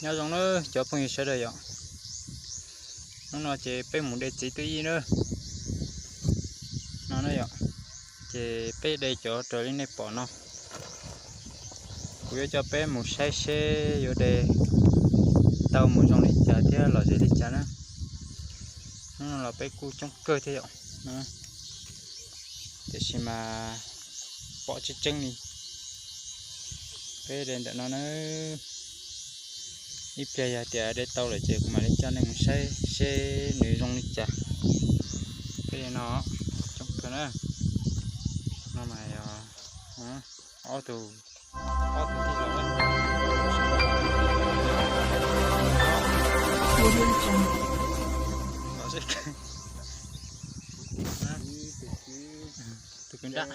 Nyob zoo na cov phooj ywg sawv daws yom. Hnub no ces peb mus de txiv twj ywm na. No na yom. Ces peb de cov raws li nej pom no. Kuv yuav coj peb mus saib seb yuav de tau mus zoo li cas thiab lom zem li cas na. Hnub no los peb kuj coob kawg thiab yom. Tiam sis mas pom tseeb tseeb li. Peb de ntawm no na. Ib pliag yog tias de tau lawm ces kuv mam li coj nej mus saib seb nws zoo li cas. Peb de no coob kawg na. No mas yog ob tug, ob tug tij laug. Tus kwv nrab.